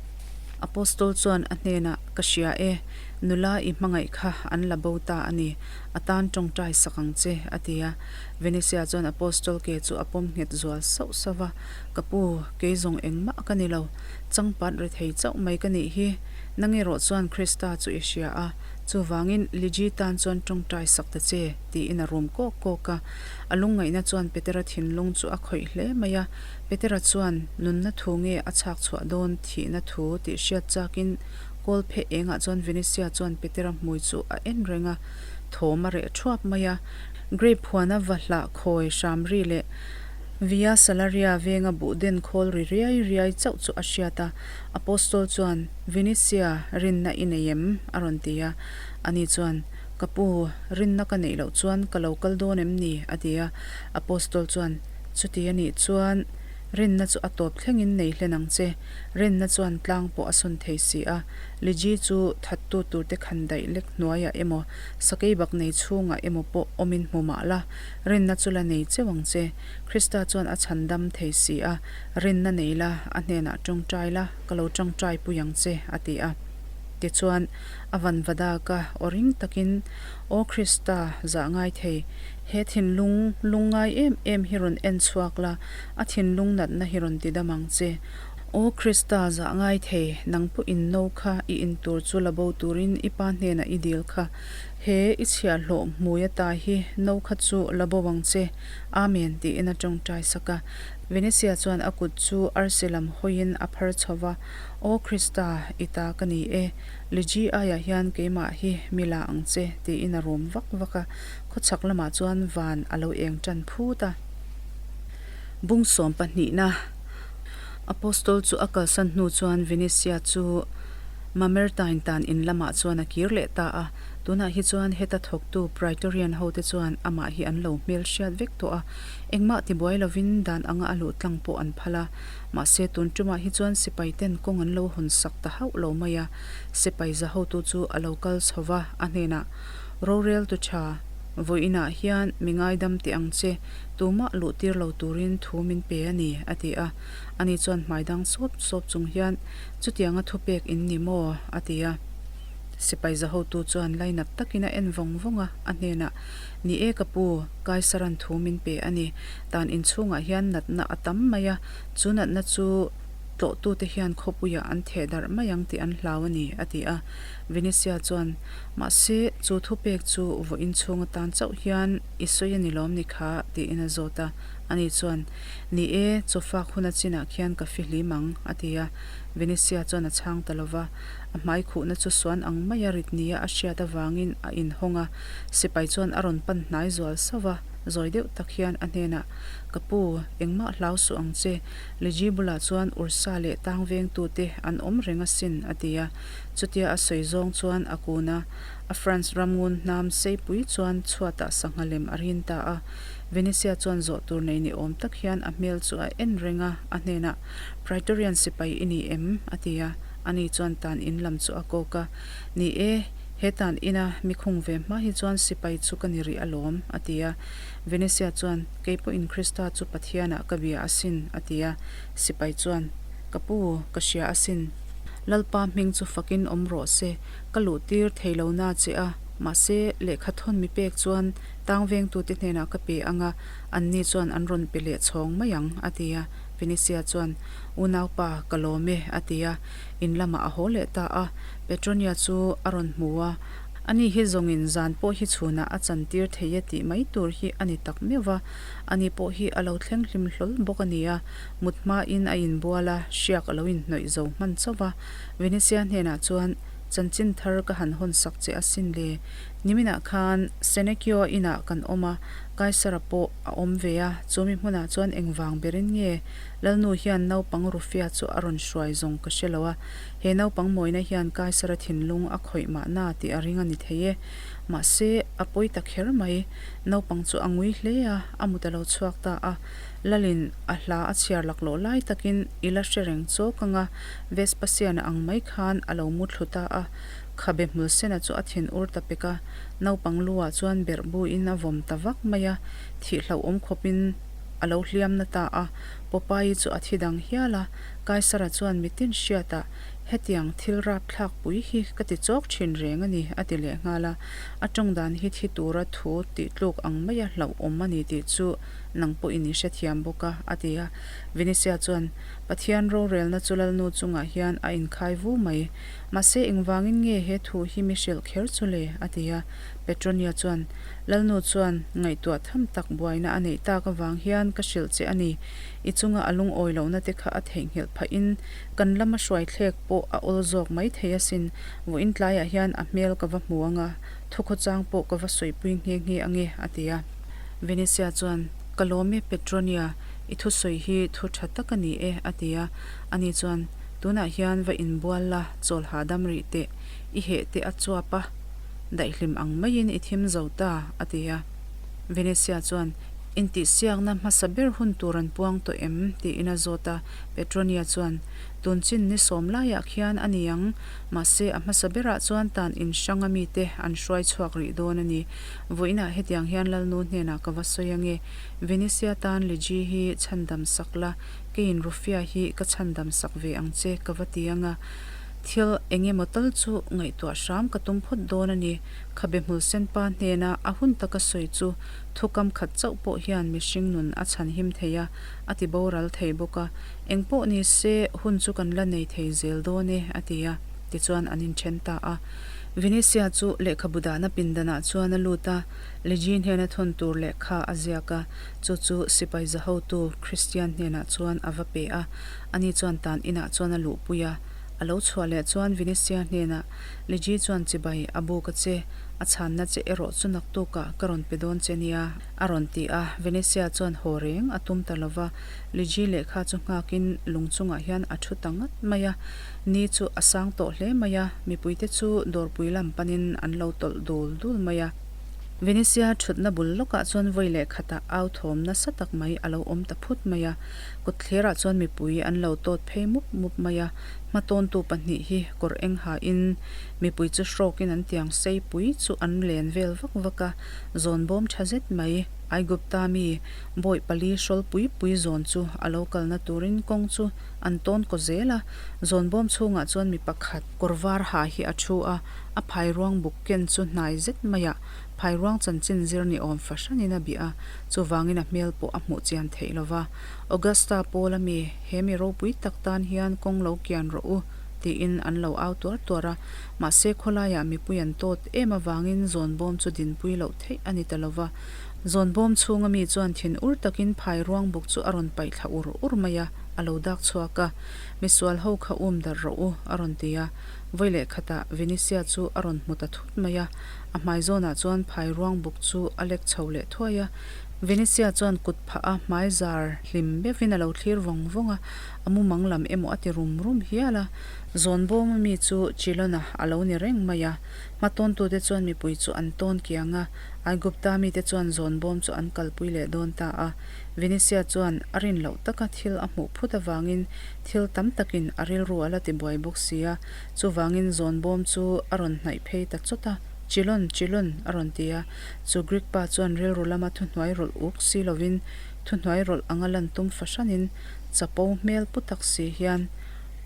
Apostol chuan a hnenah, Ka hria e, nula i hmangaih kha an la bo ta a ni, a tan tawngtai sak ang che, a ti a. Venetia chuan Apostol ke chu a pawm nghet zual sauh sauh va, Ka pu, kei zawng engmah ka ni lo, changpat rethei chauh mai ka nih hi, nang erawh chuan Krista chu i hria a, chuvangin Liji tan chuan tawngtai sak ta che, tiin a rum kawk kawk a. A lungngaihna chuan Petera thinlung chu a khawih hle mai a, Petera chuan nunna thu nge a chhak chhuah dawn thihna thu tih hriat chakin kawl pheh engah chuan Venetia chuan Petera hmui chu a en reng a, thawm a reh thuap mai a. Grape huana va hlah khawi hram ri leh Via Salaria venga buh den khawl ri riai riai chauh chu a hriat a. Apostol chuan, Venetia, rinna i nei em? a rawn ti a. Ani chuan, Ka pu, rinna ka neih loh chuan ka lo kal dawn em ni? a ti a. Apostol chuan, Chuti a nih chuan rinna chu a tawp thlengin nei hlen ang che. Rinna chuan tlang pawh a sawn thei si a. Liji chu thattu turte khan daih lek hnuaiah emaw, sakei bak nei chhungah emaw pawh awmin hmu mah la, rinna chu la nei cheu ang che. Krista chuan a chhan dam thei si a, rinna nei la, a hnenah tawngtai la, ka lo tawngtai pui ang che, a ti a. Tichuan, a vanvadaka aw ring takin, Aw Krista, zah ngai thei, He thinlung lungngai em em hi rawn en chhuak la, a thinlung natna hi rawn ti dam ang che. Aw Krista zah ngai thei, nang pawh in no kha i in tur chu la bo turin i pa hnenah i dil kha. He i chhiahhlawh hmui ata hi no kha chu la bo ang che. Amen tiin a tawngtai sak a. Venetia chuan a kut chu arsi lam hawiin a phar chho va, Aw Krista, i ta ka ni e. Liji aiah hian keimah hi mi la ang che tiin a rum vak vak a. Khawchhak lamah chuan van a lo eng tan phut a. Bung sawm pahnihna Apostol chu a kalsan hnu chuan Venetia chu Mamertine tan in lamah chuan a kir leh ta a. Tunah hi chuan heta thawktu Praetorian hote chuan amah hi an lo hmel hriat vek tawh a, engmah tibuai lovin dan anga a luh tlang pawh an phal a. Mahse tun tumah hi chuan sipai ten kawng an lo hawn sak ta hauh lo mai a. Sipai za hotu chu a lo kal chho va, a hnenah, Roreltu tha, vawiinah hian mi ngaidam teh ang che, tumah luh tir lo turin thu min pe a ni, a ti a. Ani chuan hmai dang sawp sawp chung hian, Chutianga thupek in ni maw? a ti a. Sipai zahotu chuan lainap takin a en vawng vawng a, a hnenah, Ni e ka pu, Kaisaran thu min pe a ni. Dan inchhungah hian natna a tam mai a, chu natna chu tlawhtute hian khawpuiah an theh darh mai ang tih an hlau a ni, a ti a. Venetia chuan, Mahse, chu thupek chu vawiin chhung atan chauh hian i sawi a ni lawm ni kha? tiin a zawt a. Ani chuan, Ni e, chawfak hun a chinah khian ka fihlim ang, a ti a. Venetia chuan a chhang ta lo va. A hmai khuhna chu suan ang maia rit nia a hriat avangin a inhawng a. Sipai chuan a rawn pan hnai zual sauh va. Zawi deuh tak hian a hnenah, Ka pu, engmah hlau suh ang che. Liji bulah chuan Ursa leh tang vengtute an awm reng asin, a ti a. Chutia a sawi zawng chuan a kun a, a France ramngun hnam seipui chuan chhuatah sangha lem a rin ta a. Venetia chuan zawh tur nei ni awm tak hian a hmel chu a en reng a, a hnenah, Praetorian sipai i ni em? a ti a. Ani chuan tan in lam chu a kawk a, Ni e, he tan ina mi khung ve hma hi chuan sipai chu ka ni rih alawm, a ti a. Venetia chuan, Kei pawhin Krista chu Pathianah ka bia asin, a ti a. Sipai chuan, Ka pu, ka hria asin. Lalpa hming chu fakin awm rawh se, ka luh tir thei lo na che a, mahse, lehkha thawn mi pek chuan tang vengtute hnenah ka pe ang a, anni chuan an rawn pe leh chhawng mai ang, a ti a. Venetia chuan, Unaupa, ka lawm e, a ti a. In lamah a haw leh ta a. Petronia chu a rawn hmu a, Ani hi zawngin zan pawh hi chhunah a chantir thei e tih mai tur hi a ni tak meuh va, ani pawh hi a lo thleng hlim hlawl bawk a ni a, mut hmain a inbual a, hriak a lo inhnawih zo hman chauh va. Venetia hnenah chuan, Chanchin thar ka han hawn sak che asin le. Niminah khan Senekio inah kan awm a, Kaisara pawh a awm ve a, chu mi hmunah chuan engvang berin nge Lalnu hian naupang Rufia chu a rawn hruai zawng ka hre lo a, He naupang mawina hian Kaisara thinlung a khawih mahna tih a ring a ni thei e. Mahse, a pawi ta kher mai. Naupang chu a ngui hle a, a mut a lo chhuak ta a. Lalin a hla a chhiar laklawh lai takin i la hre reng chawk ang a, Vespasian-a ang mai khan a lo mu thlu ta a. Khabe hmulsena chu a thin ur ta pek a, naupang lu-ah chuan berh bu-in a vawm ta vak mai a, thih hlauhawm khawpin a lo hliam na ta a. Popeye chu a thi dang hial a. Kaisara chuan mitin hriatah, Hetiang thil rapthlak pui hi ka ti chawk thin reng a ni, a ti leh nghal a. A tawng dan hi thi tura thu tih tluk ang maia hlauhawm a ni tih chu nang pawhin i hrethiam bawk a, a ti a. Venetia chuan, Pathian rorelna chu Lalnu chungah hian a inkhai vu mai. Mahse engvangin nge he thu hi mi hrilh kher chu le? a ti a. Petronia chuan, Lalnu chuan ngaihtuah tham tak buaina a neih tak avang hian ka hrilh che a ni. I chunga a lungawi lohna te kha a theihnghilh phahin kan lama hruai thlek pawh a awl zawk mai thei asin. Vawiin tlaiah hian a hmel ka va hmu ang a, thukhawchang pawh ka va sawipui nghe nghe ang e, a ti a. Venetia chuan, Ka lawm e Petronia, i thusawi hi thu tha tak a ni e, a ti a. Ani chuan, Tunah hian va inbual la, chawl hahdam rih teh, i heh te a chuap a, daihlim ang maiin i thim zo ta, a ti a. Venetia chuan, Intihsiakna hmasa ber hun tur an puang tawh em? tiin a zawt a. Petronia chuan, Tun chin ni sawm laiah khian a ni ang. Mahse, a hmasa berah chuan tan in hranga mite an hruai chhuak rih dawn a ni. Vawiinah hetiang hian Lalnu hnenah ka va sawi ange. Venetia tan Liji hi chhandam sak la, keiin Rufia hi ka chhandam sak ve ang che ka va ti ang a. Thil eng emaw tal chu ngaihtuah hram ka tum phawt dawn a ni. Khabe hmulsenpa hnena a hun taka sawi chu Thukam khat chauh pawh hian mihring nun a chhan him thei a, a ti boral thei bawk a. Eng pawh ni se, hun chu kan la nei thei zel dawn e, a ti a. Tichuan an inthen ta a. Venetia chu lehkhabu dahna pindanah chuan a lut a, Liji hnena thawn tur lehkha a ziak a, chu chu sipai zahotu Christian hnenah chuan a va pe a. Ani chuan tan inah chuan a luhpui a. A lo chhuah leh chuan Venetia hnenah, Liji chuan chibai a buk a che. A chhanna che erawh chu naktukah ka rawn pe dawn che nia, a rawn ti a. Venetia chuan haw reng a tum ta lova, Liji lehkha chu nghakin lung chungah hian a thu ta ngat mai a. Ni chu a sang tawh hle mai a, mipuite chu dawrpui lam panin an lo tawlh dul dul mai a. Venetia thutna bul lawkah chuan vawi leh khatah au thawm nasa tak mai a lo awm ta phut mai a. Kawtthlerah chuan mipui an lo tawt phei mup mup mai a, hmatawntu pahnih hi kawr eng hain Mipui chu hrawkin an tiang sei pui chu an len vel vak vak a, zawn bawm tha zet mai. Aigupta mi bawih pali hrawl pui pui zawn chu a lo kalna turin kawng chu an tawn kaw zel a, zawn bawm chhungah chuan mi pakhat kawr var ha hi a thu a, a phairuang buk ken chu hnai zet maiah phairuang chanchin zir ni awm fahranin a bih a, chuvangin a hmel pawh a hmuh chian theih lo va. Augusta Paul-a mi, he mi ropui tak tan hian kawng lo kian rawh u. Tiin an lo au tuar tuar a, mahse khawlaiah mipui an tawt em avangin zawn bawm chu dinpui loh theih a ni ta lo va. Zawn bawm chhunga mi chuan thin ur takin phai ruang buk chu a rawn paih thla ur ur mai a, a lo dak chhuak a. Misual ho kha um darh rawh u, a rawn ti a. Vawi leh khatah Venetia chu a rawn hmu ta thut mai a, a hmai zawnah chuan phai ruang buk chu a lek chho leh thuai a. Venetia chuan kut phah a hmai zar hlim meuhin a lo thlir vawng vawng a, a mumang lam emaw a ti rum rum hial a. Zawn bawma mi chu Chilona a lo ni reng mai a, hmatawntute chuan mipui chu an tawn kiang a, Aigupta mite chuan zawn bawm chu an kalpui leh dawn ta a. Venetia chuan a rin loh taka thil a hmuh phut avangin thil tam takin a rilru a la ti buai bawk si a, chuvangin zawn bawm chu a rawn hnaih phei ta chawt a, Chilon, Chilon, a rawn ti a. Chu Greek pa chuan rilru lama thuhnuai rawlh uk si lovin thuhnuai rawlh anga lan tum fahranin chapo hmel pu tak si hian,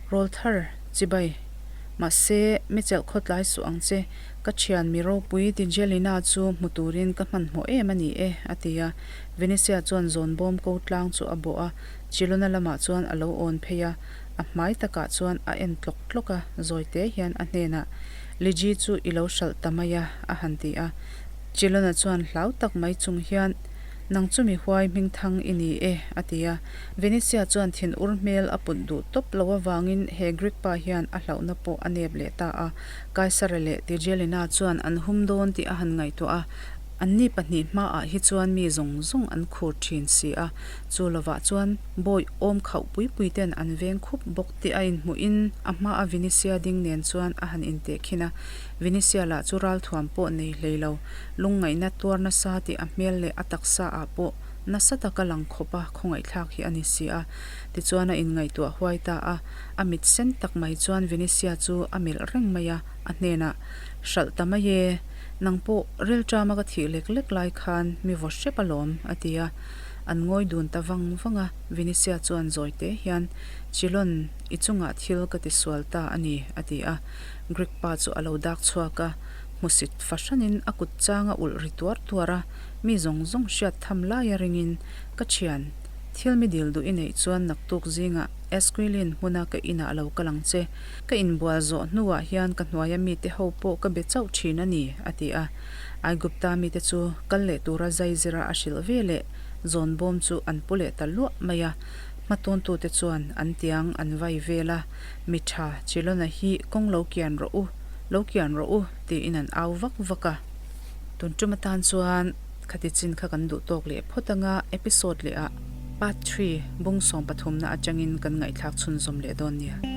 Rawlthar, chibai. Mahse, mi chelh khawtlai suh ang che, ka thian mi ropui Tigelina chu hmu turin ka hmanhmawh em a ni e, a ti a. Venetia chuan zawn bawm ko tlang chu a bawh a, Chilona lamah chuan a lo awn phei a, a hmai takah chuan a en tlawk tlawk a, zawite hian a hnenah, Liji chu i lo hralh ta mai a, a han ti a. Chilona chuan hlau tak mai chung hian, Nang chu mi huai hmingthang i ni e, a ti a. Venetia chuan thin ur hmel a put duh tawp lo avangin he Greek pa hian a hlauhna pawh a nep leh ta a. Kaisara leh Tigelina chuan an hum dawn tih a han ngaihtuah a, anni pahnih hmaah hi chuan mi zawng zawng an khur thin si a. Chu lovah chuan bawi awm khauh pui pui ten an veng khup bawk tih a inhmuhin a hmaa Venetia ding nen chuan a han intehkhin a. Venetia lah chu ralthuam pawh nei hlei lo, lungngaihna tuar nasa tih a hmel leh a taksa ah pawh Nasa taka lang khawpa khawngaihthlak hi a ni si a, tichuan a inngaihtuah huai ta a. A mit sen tak mai chuan Venetia chu a melh reng mai a, a hnenah, Hralh ta mai e, nang pawh rilṭama ka thih lek lek lai khan mi vaw hrep alawm, a ti a. An ngawi dun ta vang vang a, Venetia chuan zawi te hian, Chilon, i chungah thil ka tisual ta a ni, a ti a. Greek pa chu a lo dak chhuak a, hmusit fahranin a kut chang a ulh ri tuar tuar a. Mi zawng zawng hriat tham laia ringin, Ka thian, thil mi dil duh i neih chuan naktuk zingah Esquilin hmuna ka inah lo kal ang che. Ka inbual zawh hnuah hian ka hnuaia mite ho pawh ka be chauh thin a ni, a ti a. Aigupta mite chu kal leh tura zai zira a hrilh ve leh zawn bawm chu an pu leh ta luah mai a. Hmatawntute chuan an tiang an vai vel a, Mi tha, Chilona hi kawng lo kian rawh u, lo kian rawh u, tiin an au vak vak a. Tun tum atan chuan khati chin kha kan duh tawk leh phawt anga episode leh ah part 3 bung 13 na atangin kan ngaihthlak chhunzawm leh dawn nia.